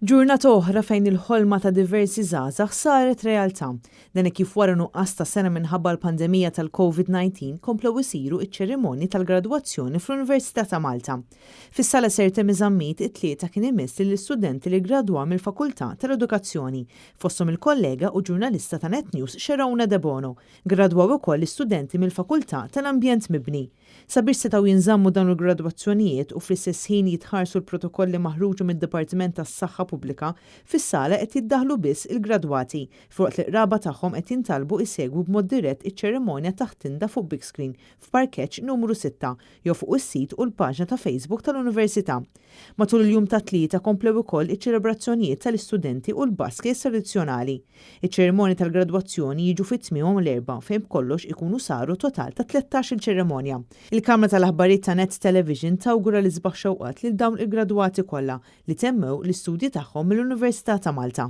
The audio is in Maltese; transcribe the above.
Ġurnata oħra fejn il-ħolma ta' diversi żgħażagħ saret realtà. Dan hekk kif wara nuqqas ta' sena minħabba l-pandemija tal-COVID-19 komplew isiru iċ-ċerimonji tal-gradwazzjoni fl-Università ta' Malta. Fis-sala Sir Temi Zammit it-Tlieta kien imiss lill-istudenti li ggradwaw mill-Fakultà tal-Edukazzjoni, fosthom il-kollega u ġurnalista ta' Net News Sherona Debono. Gradwaw ukoll l-istudenti mill-Fakultà tal-Ambjent Mibni. Sabiex setgħu jinżammu dawn il-gradwazzjonijiet u fl-istess ħin jitħarsu l-protokolli maħruġa mid-Dipartiment tas-Saħħa Pubblika, fis-sala qed jiddaħħlu biss il-gradwati, filwaqt li l-qraba tagħhom qed jintalbu jsegwu b'mod dirett iċ-ċerimonja taħt tinda fuq big screen f'parkeġġ numru 6 jew fuq is-sit u l-paġna ta' Facebook tal-Università. Matul il-jum tat-Tlieta komplew ukoll iċ-ċelebrazzjonijiet tal-istudenti u l-baskets tradizzjonali. Iċ-ċerimonji tal-gradwazzjoni jiġu fi tmiemhom l-Erbgħa fejn b'kollox ikunu saru total ta' 13-il ċerimonja. Il-Kamra tal-Aħbarijiet ta' Net Television tawgura l-isbaħ xewqat lil dawn il-gradwati kollha li temmew l-istudji tagħhom mill-Università ta' Malta.